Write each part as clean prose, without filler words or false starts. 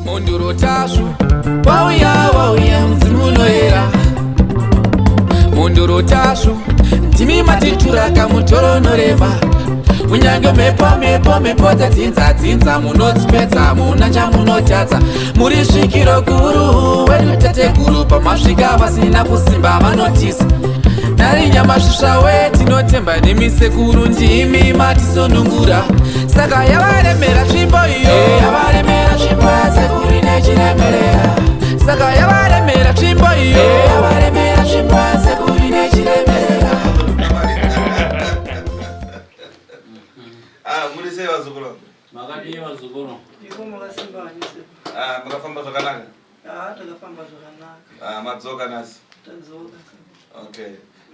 Mhondoro Tasvu wauya wauya mudzimu unoyera Mhondoro Tasvu ndimi matitura kamutoro norema kunyange mhepo mhepo mhepo dzadzinza dzinza munodzipedza muna chamunotadza muri svikiro guru wedu tateguru pamasvika vasina kusimba vanotiza nari nyamasvisva we tinotemba nemi sekuru ndimi matisunungura saka yavaremera tsvimbo iyo eh, yavaremera tsvimbo yasekuru ine chiremerera saka yavaremera tsvimbo iyo eh, yavaremera tsvimbo yasekuru ine chiremerera Ah, muri sei vazukuru? Makadii vazukuru? Ndiko makasimba hanyu sekuru. Ah, makafamba zvakanaka? Ah, takafamba zvakanaka. Ah, madzoka nhasi. Tadzoka. Okay.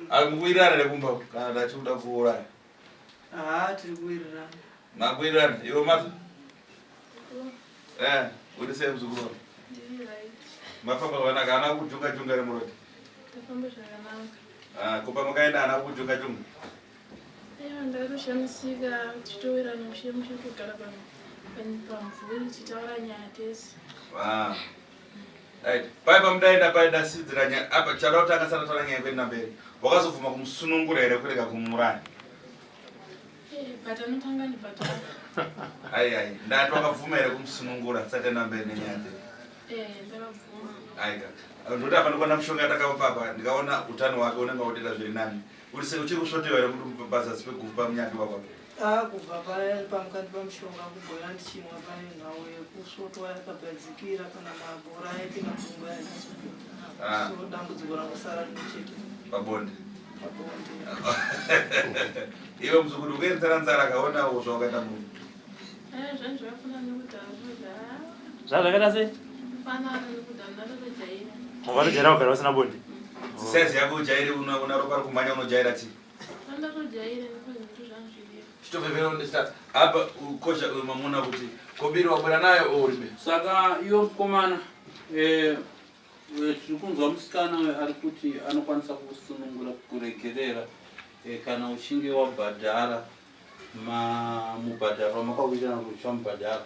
Ah, mukuwirirana here kumba kana ndachikuda kuuraya? Ah, tiri kuwirirana. Makuwirirana iwe Martha? Eh, uri sei muzukuru wangu? Ndiri right. Mafamba zvakanaka, haana kujunga junga here muroad? Tafamba zvakanaka. Ah, ko pamakaenda haana kujunga junga? Aiwa ndakatoshamisika tichitowirirana mushe mushe togara pamvuri tichitaura nyaya tese. Ah. Right. Pai pamudaenda pai dasidzira nyaya apa chada kutanga sana taura nyaya kuenda mberi. Wakazobvuma kumusunungura here kurega kumuraya? Eh, but anotanga ndibhadhara. Ai ai, ndati wakabvuma here kumusunungura tisati taenda mberi nenyaya dzedu? Eh, ndakabvuma. Aika. Ndokuti apa ndikuona mushonga yatakavapa apa ndikaona utano hwake unenge wakutoita zviri nani. Uri sei uchiri kusvotewa here mudumbu pazasi pegufu pamunyati wako? Ah, kubva paya pamukandipa mushonga kubhoya ndichinwa pane nhau yekusvotwa yakagadzikira kana mabhora aipinda mudumbu ayanyatsokuita. Ah. So dambudziko rangosara rimwe chete Pabonde. pabonde. Iwe muzukuru ukuenzera nzara kaona zvawakaita munhu. Eh, zvanhu zvakafanana nekudhara zvakudhara. Zvazvakaita sei? Kufanana nekudhara ndatojaira. Wakatojaira kugara usina bonde? Size yako ujaire una una ropa rikumhanya unojaira chii? Ndatojaira nekuti ndizvo zvangu zviriyo. Chitofefera ndista apa ukosha uyu mamuna kuti kobiri wabwera nayo uribe. Saka iwe mukomana eh, eh, tiri kunzwa musikana uyu ari kuti anokwanisa kusunungura kuregerera eh, kana uchinge wabhadhara mubhadharo wamakawirirana kuti uchamubhadhara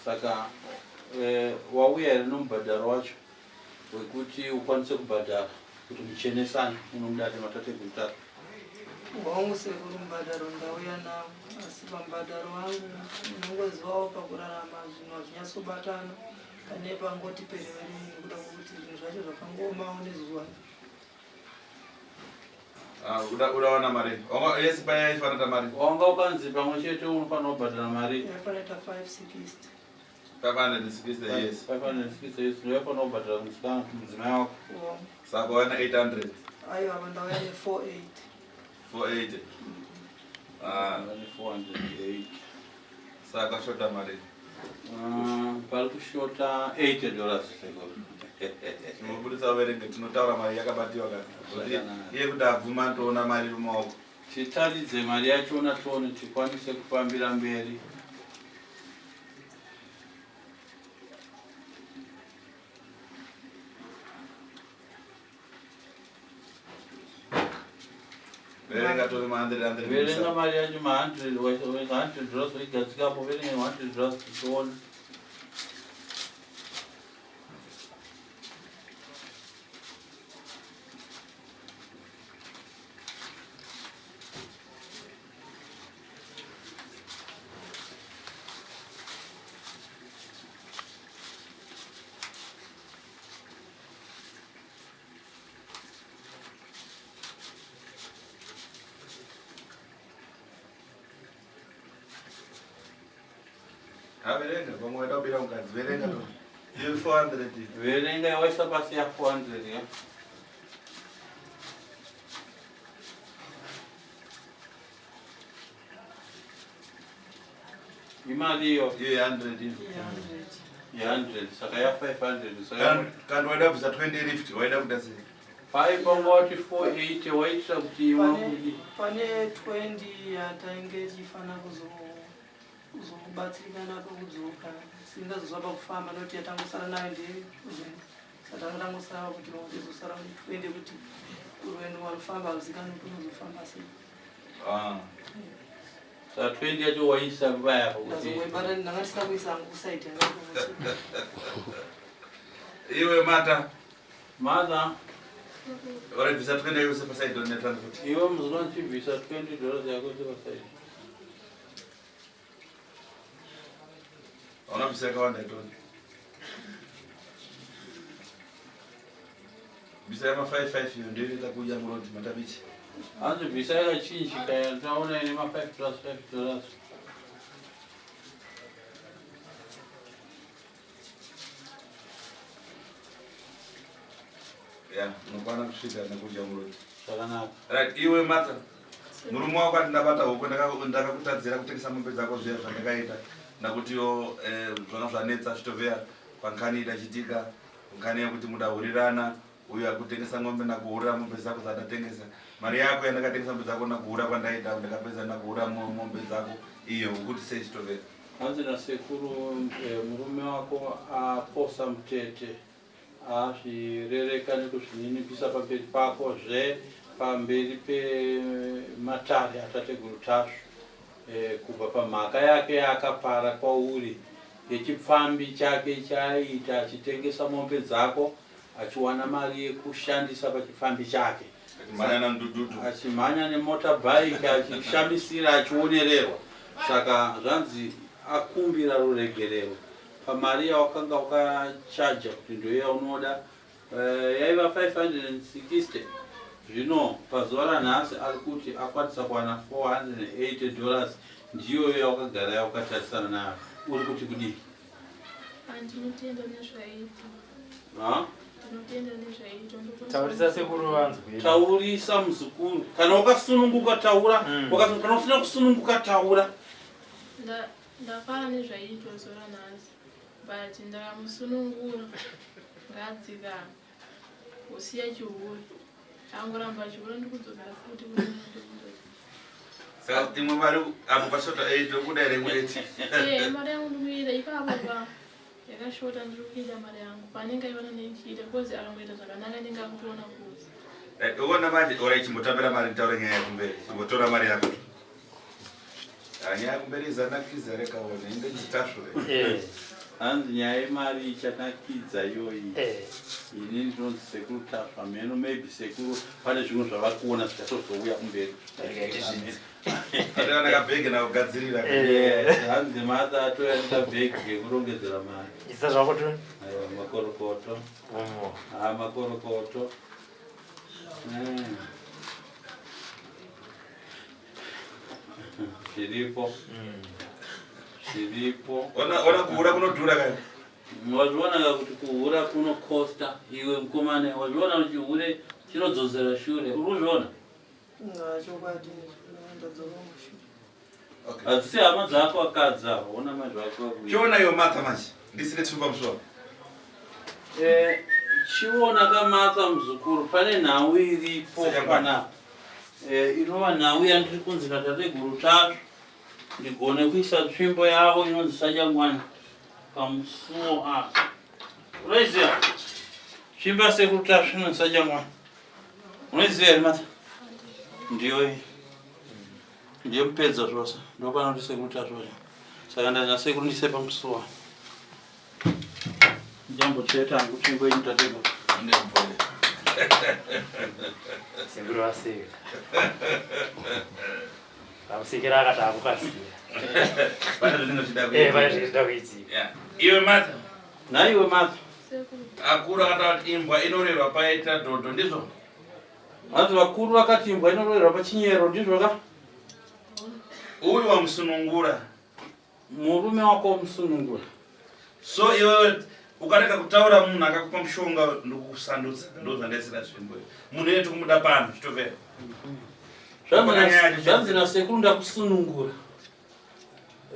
saka eh, wauya here nomubhadharo wacho wekuti ukwanise kubhadhara kuti muchenesane unomudare matateguru tatu Wangu sekuru mubhadharo ndauya nawo asi pamubhadharo wangu unongozivawo pakurarama zvinhu hazvinyatsobatana pane pangoti perevere nekuda kwekuti zvinhu zvacho zvakangoomawo nezuva Ah, uda udawana mari. Wanga yes paya ifanata mari. Wanga ukanzi pamwe chete unofanira kubhadhara mari. Yafanata 560. 560 yes. 560 yes ndoyafanira kubhadhara musikana mudzimai wako. Saka wana 800. Aiwa apa ndauya ne 480. 480. Ah, 480. Saka shota mari. Ah, pari kushota 80 dollars sekuru. Tinobudisa uverenge tinotaura mari yakabatiwa ka. Iye kuti abvuma toona mari mumaoko. Titaridze mari yachona tione tikwanise kufambira mberi. Verenga tore ma 100 100. Verenga mari yacho ma 100 waisa 100 dollars waigadzikapo verenga 100 dollars tione. Averenga pamwe waida kubira mukadzi verenga to. Iyo 400. Verenga waisa pasi ya 400 ya. Imali iyo. Iyo 100 iyo. 100 saka ya 500 saka Kandi waida kubvisa 20 lift waida kuita sei? Pai panga wati 480 waitira kuti iwe Pane, pane 20 yatainge tichifana kuzobatsirikana pakudzoka singazozva pakufamba nekuti yatangosara nayo ndeyekuzenda saka tanga tangosara pakuti tizosara ne 20 kuti rwendo warufamba haruzikanwi kuti unozofamba sei. Ah. Saka 20 yacho waisa vaya pakuti Ndazongoibata ndanga ndisina kuisa hangu kusaidi yanga iri Iwe mata. Mother. Ora bvisa 20 yako sepasaidi netransport. Iwe muzukuru chibvisa 20 dollars yako sepasaidi. Hauna bvisa yakawanda itoni. Bvisa yama 5 5 iyo ndiyo inoita kudya muroad matabichi. Hanzi bvisa yakachinjika yataona ine ma 5 plus 5 dollars. Ya, unokwana kusvika nekudya muroad. Zvakanaka. Right, iwe Martha. Murume wako ati ndabata huku ndakakutadzira kutengesa mombe dzako zviya zvandakaita nakutiwo eh, zvanga zvanetsa zvitovea pankani idachitika nkani yekuti mudahurirana uyo akutengesa ng'ombe ndakuhurira mombe dzako dzandatengesa mari yako yandakatengesa mombe dzako ndakuhura kwandaita ndakapedza ndakuhura mombe dzako iyo ukuti sei chitovera Hanzi nasekuru eh, murume wako aposa mutete azvirereka nekuzvininipisa pamberi pako zve pamberi pematare atateguru Tasvu eh, kubva pamhaka yake yaakapara kwauri yechipfambi chake chaaiita achitengesa mombe dzako achiwana mari yekushandisa pachipfambi chake. Achimhanya namdududu. Achimhanya nemotorbike achishamisira achionererwa. Saka zvanzi akumbira ruregerero pamari yawakanga wakachaja kuti ndiyo yaunoda eh, yaiva 560 zvino pazuva ranhasi ari kuti akwanisa kuwana 480 dollars ndiyoyo yawakagara yawakatarisana nayo uri kuti kudii? Andinotenda nezvaitwa. Ha? Ndinotenda nezvaitwa. Taurisa sekuru vanzwe. Taurisa muzukuru. Kana wakasununguka taura. Mm. Kana usina kusununguka taura. Ndafara nezvaitwa zuva ranhasi. But ndakamusunungura. Ngadzikame. Usiya chihure. Angoramba achiura ndikudzokera futi kune Saka imwe mari apo pashota 8 okuda here imwe 8? Eh, mari yangu ndikuida ipapo pa yakashota ndiri kuida mari yangu paanenge aiona nendichiita because akangoita zvakanaka anenge akutoona kuti Right, uona manje ora chimbotambira mari nditaure nyaya yekumberi. Chimbotora mari yako. Ah, nyaya yekumberi izanakidza rekaone inde chitasvu. Eh. Hanzi nyaya yemari ichanakidza iyoyi. Eh. Ini ndinonzi sekuru Tasvu hameno maybe sekuru pane zvimwe zvavari kuona zvichazozouya kumberi. Atova nakabhegi nakugadzirira. Eh. Hanzi mother atouya nekabhegi kekurongedzera mari. Isa zvako tu. Aiwa makorokoto. Umo. Ah makorokoto. Mm. Zviripo. Zviripo. Ona ona kuhura kunodhura kaya. Wazviona ka kuti kuhura kunokosta iwe mukomana wazviona kuti chihure chinodzosera shure uri kuzviona? Chokwadi ndadzoka mushure. Okay. Hadzisi hama dzako akadzi ava ona mai zvako vakuita. Chiona iyo Martha manje. Ndisire tsvimba musoro. Eh, chiona kamatsa muzukuru pane nhau iripo panapa eh, inova nhau yandiri kunzi natateguru Tasvu ndigone kuisa tsvimbo yavo inonzi Sachangwana pamusuwo apa unoiziva tsvimbo yasekuru Tasvu inonzi Sachangwana unoiziva here matsa ndiyoyi ndiye mupedza zvose ndopanoti sekuru Tasvu saka ndana sekuru ndise pamusuwo Ndambotsveta hangu tsvimbo yenyu tateguru. Sekuru vaseka. Vamusekera akati akukasira. Pane zvinenge zvichida Eh, pane zvichida kuitika. Yeah. Iwe Martha. Nhaiwe Martha. Sekuru. Akuru akataura kuti imbwa inorerwa paita dhodho ndizvo? Hanzi vakuru vakati imbwa inorerwa pachinyero ndizvo ka? Uyu wamusunungura. Murume wako womusunungura. So iwewe ukarega kutaura munhu akakupa mushonga ndokusandutsa ndozvandaisira tsvimbo iyo. Munhu iye tikumuda pano chitovera. Zvanzi nasekuru ndakusunungura.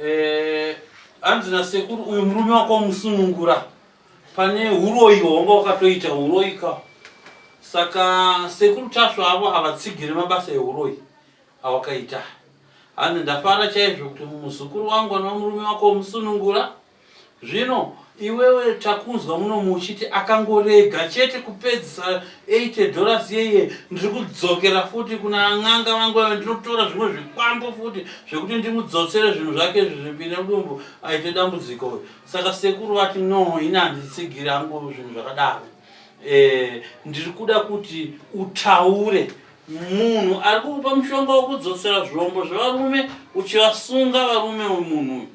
Eh, hanzi nasekuru uyu murume wako womusunungura pane huroyi hwawanga wakatoita huroyi ka. Saka sekuru Tasvu avo havatsigiri mabasa ehuroyi. awakaita. Hanzi ndafara chaizvo kuti muzukuru wangu anova murume wako womusunungura. Zvino Iwewe takunzwa muno uchiti akangorega chete kupedzisa 80 dollars yeye ndiri kudzokera futi kuna n'anga vangu vave ndinotora zvimwe zvikwambo futi zvekuti ndimudzosere zvinhu zvake izvi zvipinde mudumbu aite dambudziko uyu. Saka sekuru vati no ini handitsigiri hangu zvinhu zvakadaro. Eh, ndiri kuda kuti utaure munhu ari kukupa mushonga wekudzosera zvombo zvevarume uchivasunga varume wemunhu uyu.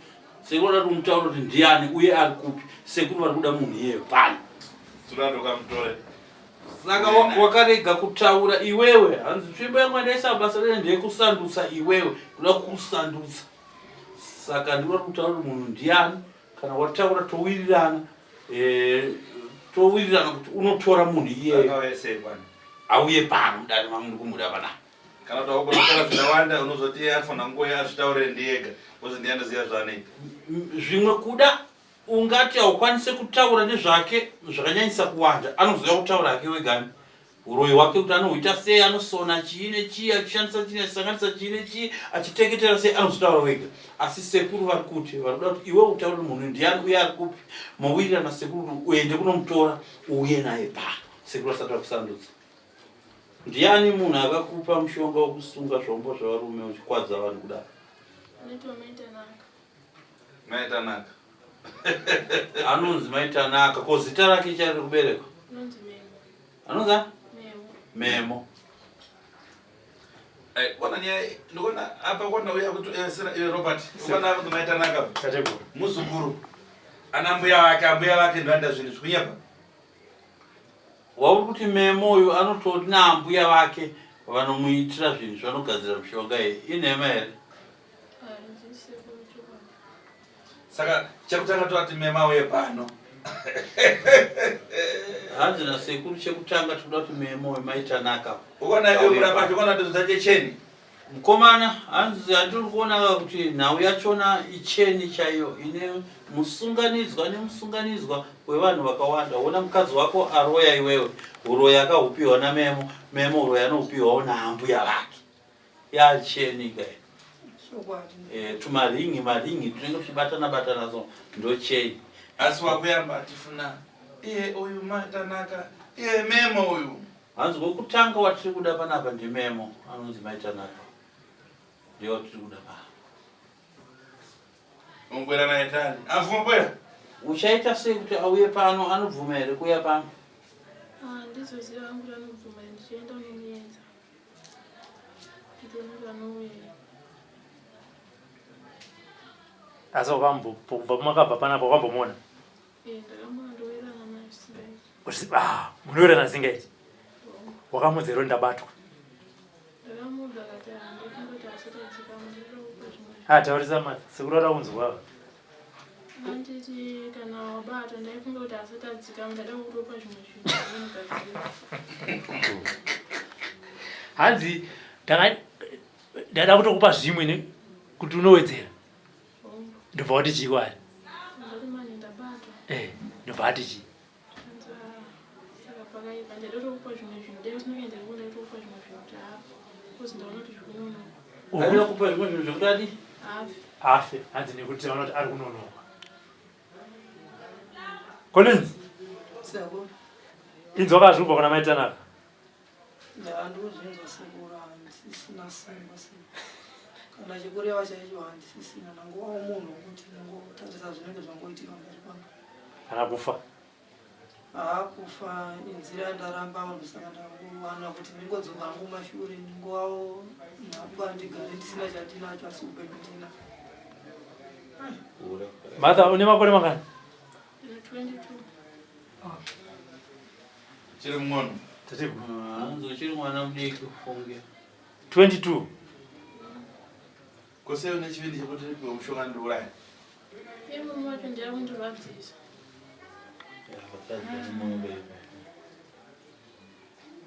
Sekuru vada kuti umutaure kuti ndiani uye ari kupi. Sekuru vari kuda munhu iyeyo pano. Saka Saka wakarega kutaura iwewe. Hanzi tsvimbo yangu yandaisa basa rene ndeyekusandutsa iwewe. Kuda kukusandutsa. Saka ndinoda kutaura kuti munhu ndiani. Kana wataura towirirana. Eh, towirirana kuti unotora munhu iyeyo. Auye pano mudare mamuri kumuda panapa. Kana kuti haugona kutaura zvakawanda unozoti iye anofanira kungouya azvitaurire ndiye ega because ndiye anoziva zvaanoita. Zvimwe kuda ungati haukwanise kutaura nezvake zvakanyanyisa kuwanda anozouya kutaura hake wegani uroyi hwake kuti anohuita sei anosona chii nechii achishandisa chii achisanganisa chii nechii achiteketera sei anozotaura wega asi sekuru vari kuti vari kuda kuti iwe utaure munhu ndiani uye ari kupi mowirirana sekuru kuti uende kunomutora uuye naye pano sekuru vasati vakusandudza Ndiani munhu akakupa mushonga wekusunga zvombo zvevarume uchikwadza vanhu kudaro? Anaitwa Mai Tanaka. Mai Tanaka. Anonzi Mai Tanaka. Ko zita rake chari rekuberekwa? Anonzi Memo. Anonzi ani? Memo. Memo. Eh, kona nyaya ndikuona apa kona uya kuti eh, sera eh, Robert ukona kuti Mai Tanaka Tateguru. muzukuru ana mbuya vake ambuya vake ndoanda zvinhu zvikunyepa Wauri kuti Memo uyu anotori naambuya vake vanomuitira zvinhu zvanogadzira mishonga iyi inhema here? Saka chekutanga tovati Memo auye pano. Hanzi nasekuru chekutanga tinoda kuti Memo uyu maitanaka. Ukaona iwe murapa ukaona kuti zvache cheni. Mukomana hanzi handiri kuona kuti nhau yachona icheni chaiyo ine musunganidzwa nemusunganidzwa wevanhu vakawanda. Wona mukadzi wako aroya iwewe uroyi akahupiwa naMemo, Memo uroyi anohupiwawo naambuya vake. Yacheni ka e, tumaringi maringi tunenge tuchibatana batana so ndocheni. Asi wakuyamba atifuna iye uyu matanaka iye Memo uyu. Hanzi wekutanga watiri kuda panapa ndiMemo anonzi Mai Tanaka ndiye watiri kuda pano. Ungwera naye tani. Avuma bwera. Uchaita sei kuti auye pano anobvuma here kuuya pano? Ah, ndizoziva hangu kuti anobvuma ndichienda unomuedza. Nditoona kuti anouya. Asi wakambo kubva pamakabva panapa wakambomuona? Eh, ndakamuona ndowirirana naye zvisingaiti. Ah, munowirirana zvisingaiti? Wakamuudza here ndabatwa? Ndakamuudza akati handikungoti asati adzikama ndinokupa zvimwe. Ah, taurisa ma sekuru vada kunzwa. Handiti kana wabatwa ndaifunga kuti asati adzikama ndada kutopa zvimwe zvinhu zvinogadzira. Hanzi ndaka ndada kutokupa zvimwe ne kuti unowedzera. Ndobva wati chii kwaari? Eh, ndobva ati chii? Afe, hanzi nekuti taona kuti ari kunonoka. Collins. Inzwa kazvubva kuna Mai Tanaka. Ndandozvinzwa sekuru handisisina simba sekuru. Kana chekureva chaicho handisisina ndangovawo munhu wekuti ndingotarisa zvinenge zvangoitika mberi kwangu. Kana kufa. Haa kufa inzira yandarambawo ndosaka ndangowana kuti ndingodzoka hangu kumashure ndingovawo nhapwa ndigare ndisina chandinacho asi upenyu ndina. Martha une makore mangani? 22. Chiri mwono. Tateguru. Hanzi uchiri mwana mudiki ufunge. 22. Kose une chivindi chekuti ndipiwe mushonga ndiuraye. Iye murume wacho ndiye akundirwadzisa.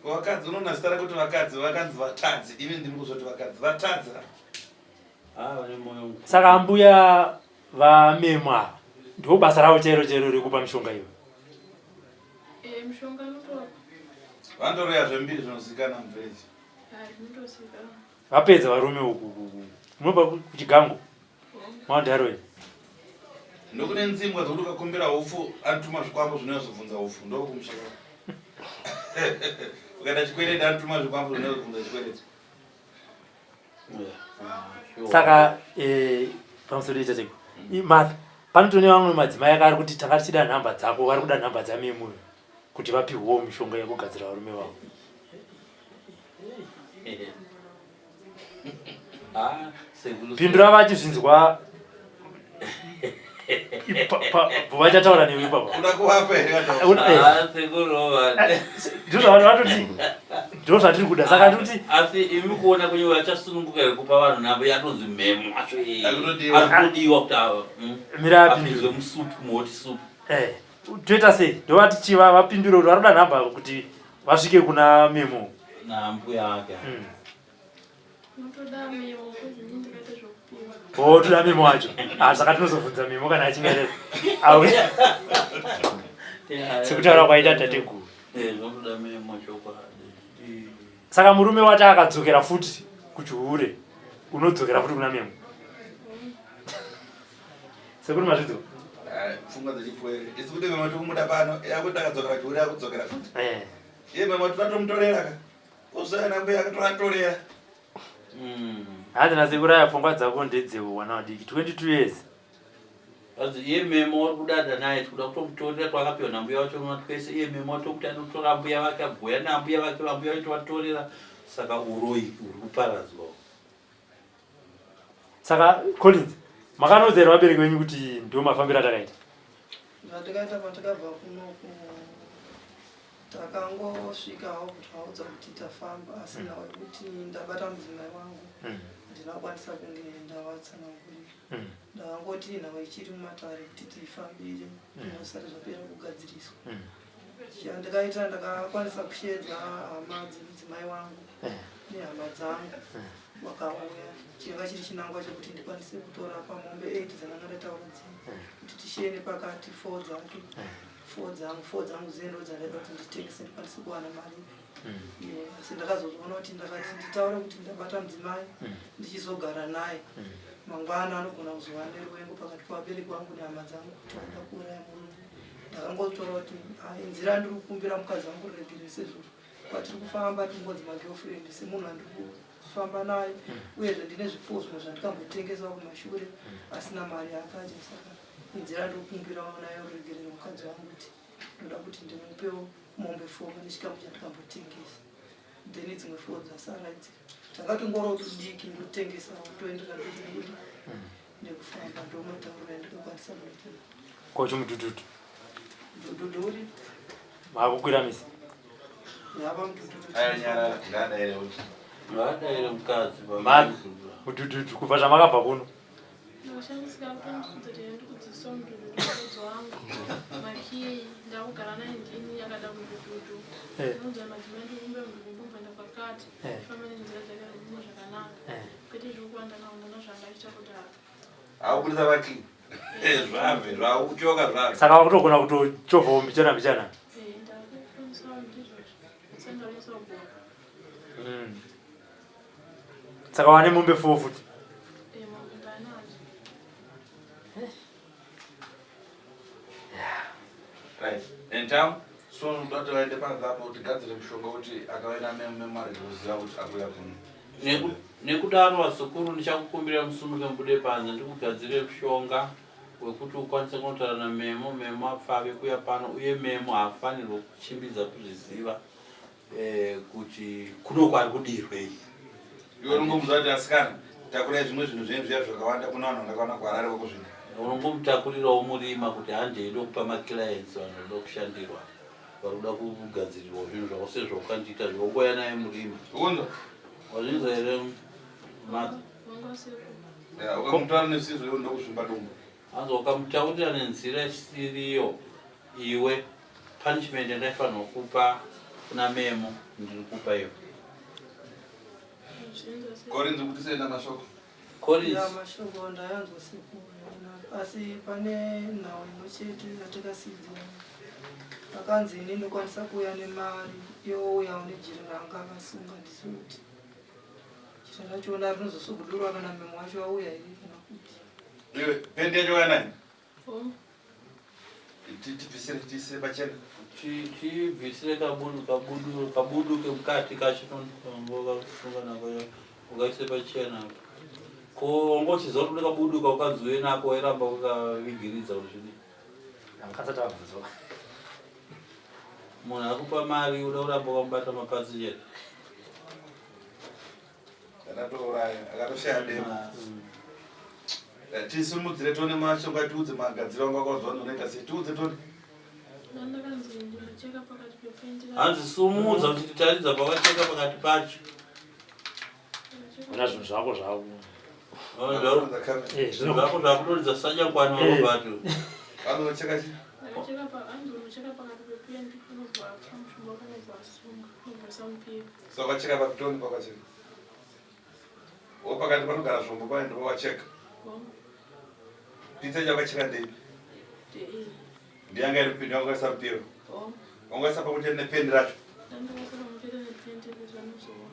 Vakadzi unoona zita rekuti vakadzi vakanzi vatadzi ivi ndimi kuzoti vakadzi vatadza. Ah, vane moyo mukuru. Saka ambuya vamemo ava ndiwo basa ravo chairo chairo rekupa mishonga iyo. Eh, mishonga anotopa. Vandoroya zvembiri zvinozikanwa muvillage. Ah, zvinotozikanwa. Vapedza varume uku munobva kuchigango. Mount Darwin. Ndokune nzimbwa dzokuti ukakumbira hupfu anotuma zvikwambo zvinonyatsobvunza hupfu ndokumusha kwako. Ukaita chikwereti anotuma zvikwambo zvinonyatsobvunza chikwereti. Saka eh, pamusoro itategwa Martha, panotone vamwe madzimai aka ari kuti tanga tichida nhamba dzako, vari kuda nhamba dzamemu kuti vapihwewo mishonga yekugadzira varume vavo. Ah, sekuru. Pindura vachizvinzwa vachataura newe ipapa. Uda kuvapa here kana Una- eh. Ah, sekuru Robert. Ndizvo zvavanhu vatoti ndizvo zvatiri kuda saka ndikuti Asi imi kuona kwenyu vachasununguka here kupa vanhu nhamba yatonzi mhemo acho iyi. Arikutodiwa. Arikutodiwa kuti ava. Mira Apinzwe apindure. musupu muhot soup. Eh, toita sei ndovati chiva vapindure kuti varoda nhamba kuti vasvike kuna memo. Nambuya ake. Unotoda memo because ini ndakaita zvekupiwa. O toda memo wacho. Ah, saka tinozobvunza memo kana achinge aita auya sekutaura kwaita tateguru. Eh, zvinotoda memo chokwadi. Saka murume wacho akadzokera futi kuchihure unodzokera futi kuna memo. Sekuru mazvidzo. Ah, pfungwa dzechipwere. Isi kuti mama tikumuda pano, yakuti akadzokera chihure akudzokera futi. Eh. Iye mama tatomutorera ka. Kusana mbuya akatoatorera. Hanzi nasekuru aya pfungwa dzako ndedzewana vadiki 22 years. Hanzi iye memo uri kudada naye tikuda kutomutorera twakapiwa nambuya wacho nona twese iye memo watokuti anotora mbuya vake agoya nambuya vake vambuya vacho vatorera saka uroyi uri kuparadzwa. Saka Collins makanoudza here vabereki venyu kuti ndiwo mafambiro atakaita? Zvatakaita patakabva kunoku takangosvikawo kuti vaudza kuti tafamba asi nhau yekuti ndabata mudzimai wangu handina kukwanisa kunge ndavatsanangurira. Ndakangoti nhau ichiri mumatare kuti tifambire zvisati zvapera kugadziriswa. Chandikaita ndakakwanisa kusheedza hama dzemudzimai wangu nehama dzangu vakauya. Changa chiri chinangwa chekuti ndikwanise kutora pamombe 8 dzandanga ndataura dziya kuti tishiye nepakati 4 dzake 4 dzangu 4 dzangu dziye ndo dzandaida kuti nditengese ndikwanise kuwana mari iyoyo. Asi ndakazozoona kuti ndakati nditaure kuti ndabata mudzimai ndichizogara naye mangwana anogona kuzova neruvengo pakati pevabereki vangu nehama dzangu kuti vanoda kuuraya murume. Ndakangotora kuti ah, inzira yandiri kukumbira mukadzi wangu ruregerero sezvo kwatiri kufamba tingonzi magirlfriend semunhu andiri kufamba naye uyezve ndine zvipfuwo zvimwe zvandikambotengesa kumashure asina mari yaakadya. Saka inzira yandiri kukumbirawo nayo ruregerero mukadzi wangu kuti ndoda kuti ndimupewo mombe 4 pane chikamu chandikambotengesa then dzimwe 4 dzasara idzi takatingorowo tudiki ndotengesa toenderera mberi nekuti nekufamba ndomatauriro andikakwanisa kuita. Kocho mudhudhudhu. Mudhudhudhu uri? Makukwira misi. Yava mudhudhudhu. Aya nyarara, ngaadaire uchi. Ngaadaire mukadzi. Mari mudhudhudhu kubva zvamakabva kuno. Ndakashamisika kutondibvunza kuti ndikudzidziswa mudhudhudhu mukadzi wangu makiyi ndakugara naye ndini akada mudhudhudhu. Eh. Ndinonzwa madzimai ndikumbira mudhudhudhu kumboenda kwakati. Eh. Famba nenzira dzake dzino zvakanaka. Eh. Kwete zvekuwanda naona zvaangaita kudaro. Akubudisa vaki. Zvave, zvakuchoka zvave. Saka wakutogona kutochovhawo mbichana mbichana. Eh, ndakufundisa ndizvozvo. Sendanyatsa kugona. Saka wane mombe 4 futi. Eh, mombe ndanadzo. Right. And now, so ndati vaende panzapo kuti gadzire mushonga kuti akauya namemari kuziva kuti akuya kuno. Nekudaro vazukuru ndichakukumbira musumuke mubude panze ndikugadzire mushonga wekuti ukwanise kunotaura naMemo. Memo apfave kuya pano uye Memo haafanirwe kuchimbidza kuzviziva kuti kuno kwari kudirwei. Iwe unongomuudza kuti asikana takurai zvimwe zvinhu zvenyu zviya zvakawanda kuna vanhu vandakaona kuHarare kwakuzvinhu. Unongomutakurirawo murima kuti handei ndokupa maclients vanhu vanoda kushandirwa vari kuda kugadzirirwa zvinhu zvavo sezvaukandiita zvongoya naye murima. Unzwa? Wazvinzwa here Martha? Wanga sekuru. Ya, ukamutaura nesizvo iwe ndokuzvimba dumbu. Hanzi ukamutaurira nenzira isiriyo iwe punishment yandaifanirwa kupa kuna Memo ndiri kupa iwe. Zvinzwa sekuru. Korinzi kuti senda mashoko. Collins. Ya, mashoko ndayanzwa sekuru asi pane nhau imwe chete yatakasiidzana. Akanzi ini ndokwanisa kuuya nemari iwo uyawo nejira ranga akasunga ndizive kuti jira rachona rinozosugudurwa kana memo wacho auya here kana kuti. Iwe, pendi yacho uya nayo? Tibvisire tiise pachena. Tibvisire kabudu kabudu kabudu kemukati kacho kasunga nako ukaise pachena apa. Ko wanga uchiziva kuti une kabudu kaukanzi uye nako wairamba wakavigiridza kuti zvidii? Akasati abvunzwa. Munhu akupa mari uda kuramba wakamubata mapatsi chete. Akatouraya, akatoshaya demo. Eh, Tisimudzire tione mashoko atiudze magadziro anga wakaudzwa kuti unoita sei. Tiudze tione. Ndandakanzi ndinocheka pakati pependi Hanzi sumudza kuti titaridza pawacheka pakati pacho. Ona zvinhu zvako zvako. Eh, zvinhu zvako zvakutoridza sanyangwani warobert. Anocheka chi? Ndakacheka pa hanzi unocheka pakati pependi unobva watsva mushonga wako unobva wasunga unobva waisa mupiro. So wakacheka pakutoni pakacheka. Wo pakati panogara zvombo paye ndipo wacheka. Pizza yacho wakacheka ndeipi? Ndeiyi. Ndiyanga iri pindi wakaisa mupiro. Wakaisa pamwe chete nependi racho. Ndandakaisa pamwe chete nependi nezvanozoona.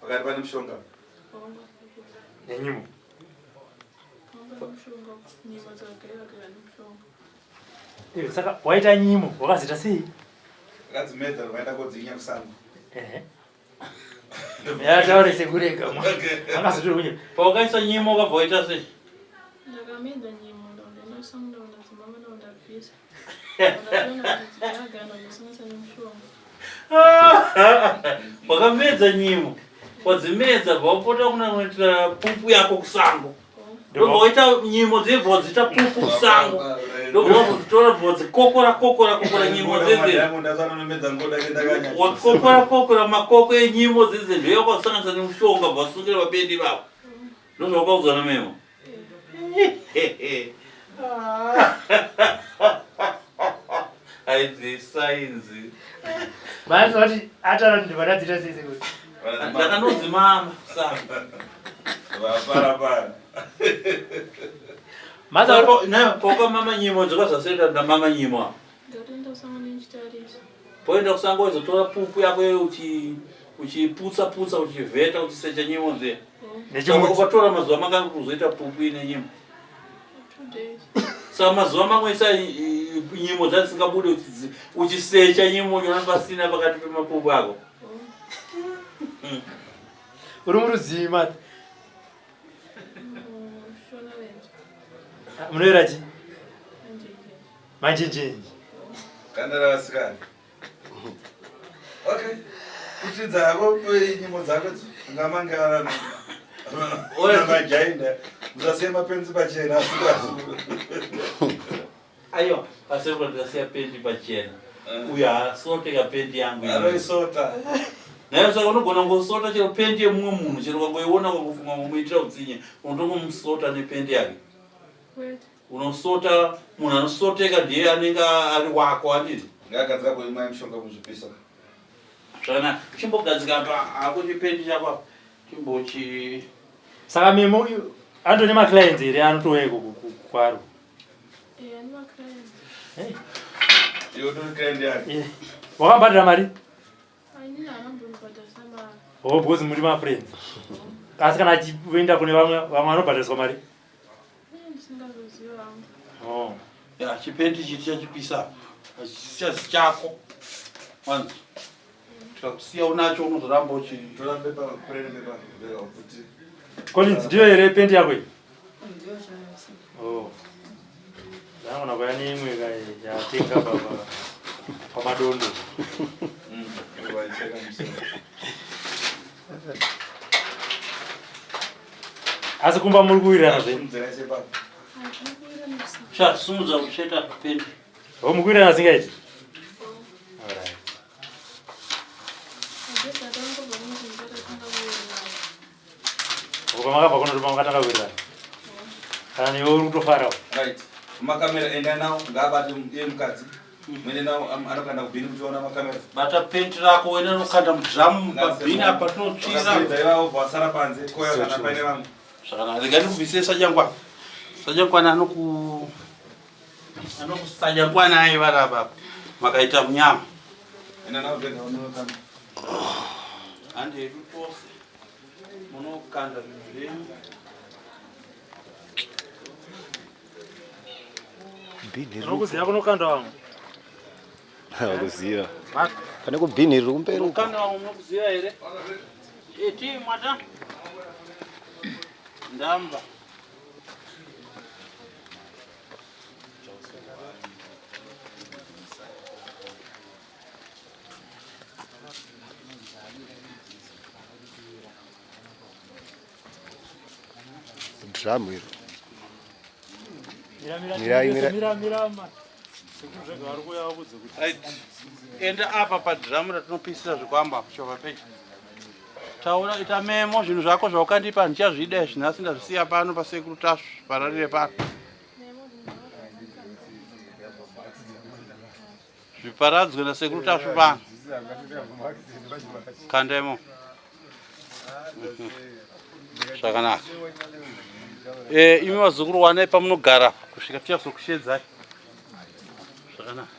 Pakati pane mushonga. Nenyimo. Panga mushonga nyimo dzakagaiwa gaiwa nemushonga. Eh, saka waita nyimo wakazoita sei? Akadzimedza vaenda kodzinya kusango. Ehe. Yataure sekurega. Akazotora kunye. Pawakaisa nyimo wakabva waita sei? Ndakamedza nyimo ndaenda kusango ndaona dzimama ndaona bvisa. Ndakaona kuti dzakagana ndasanganisa nemushonga. Wakamedza nyimo. Wadzimedza bva wapota kuna kunoitira pupu yako kusango. Ndobva waita nyimo dzebva wadziita pupu kusango. Ndobva wazodzitora bva wadzikokora kokora kokora nyimo dzedze. Wakokora kokora makoko enyimo dzedze ndiyo wakasanganisa nemushonga bva wasungira vapendi ivavo. Ndozvawakaudzwa namemo. Aidzi sainzi. Maanzi vati ataura kuti ndivadadziita sei sekuru. Ndakandodzimama saka. Vaparapara. Maanzi Poka mama nyimo dzakazasenda ndamama nyimo apa. Ndatoenda kusango ndichitarisa. Poenda kusango izotora pupu yako iyo uchi uchiputsa putsa uchivheta uchisecha nyimo dziya. Nechimuti. Saka ukatora mazuva mangani kuti uzoita pupu ine nyimo? Two days. Saka mazuva mamwe isa nyimo dzadzisingabude uchisecha nyimo uchiona pasina pakati pemapupu ako. Uri murudzii Martha? Munoera chi? Manjenjenje. Ganda ravasikana. Okay. Kuti dzako nyimo dzako ngamange ana majainda. Musasiye mapenzi pachena asi Aiwa, paseko ndikasiya pendi pachena. Uyo haasote kapendi yangu. Anoisota. Nayo saka unogona kungosota chero pendi yemumwe munhu chero ukangoiona ukangofunga kumuitira utsinye unotongomusota nependi yake. Unosota munhu anosoteka ndiye anenge ari wako handiti? Ngagadzira kuimwa mishonga kuzvipisa. Zvakanaka. Chimbogadzika apa hako chipendi chako apa. Chimbochi Saka memo uyu anotone maclients here anotouya iko kwaro? Eh, ane maclients. Hey. Iwe utori client yake. Eh. Wakambhadhara mari? Inini haanambondibhadharisa mari. Oh, because muri mafriends. Asi kana achienda kune vamwe vamwe vanobhadhariswa mari? Eh, ndisingazozivi hangu. Oh. Ya, chipendi ichi tichachipisa. Hachichazi chako. Wanzi. Tikakusiya unacho unozoramba uchi Tora pepa, kurere pepa, kuti Collins ndiyo here pendi yako iyi? Ndiyo chaiyo. Oh. Ndangona kuya neimwe kai yatenga baba pamadondo. Waicheka musoro. Asi kumba muri kuwirirana zvenyu. Simudzira ise papa. Hatina kuwirirana zvisina. Sha, simudza kucheta pendi. Oh, mukuwirirana singaiti? Alright. Ageza atangobva kuno tatanga kuwirirana. Uko makabva kuno ndipo makatanga kuwirirana. Kana newe uri kutofarawo. Right. Makamera enda nawo ngaabate iye mukadzi. Mwene nawo anokanda kubhini muchiona makamera. Bata penti rako wena unokanda mudhiramu pabhini apa tinotsvira. Vakapedza ivavo vasara panze koya kana paine vamwe. Zvakanaka. Rega ndikubvisire sajangwana. Sajangwana anoku anokusajangwana aiva rapa makaita munyama. Enda nawo vega unokanda. Handi hedu tose munokanda zvinhu zvenyu. Bhinhi riri Unokuziva kunokanda vamwe? Kuziva. Pane kubhinhi riri kumberi uko. Kunokanda vamwe munokuziva here? Iti mwata. Ndamba. Drum iro. Mira, mira, Mira, mira. mira, mira, mira. Sekuru zvega vari kuuya vakudze kuti Right. Enda apa padhiramu ratinopisira zvikwambo apo chova pechi. Taura ita memo zvinhu zvako zvaukandipa ndichazvida izvi nhasi ndazvisiya pano pasekuru Tasvu pararire pano. Zviparadzwe nasekuru Tasvu pano. Kanda imo. Zvakanaka. Eh, imi vazukuru wanai pamunogara kusvika tichazokushedzai. Zvakanaka.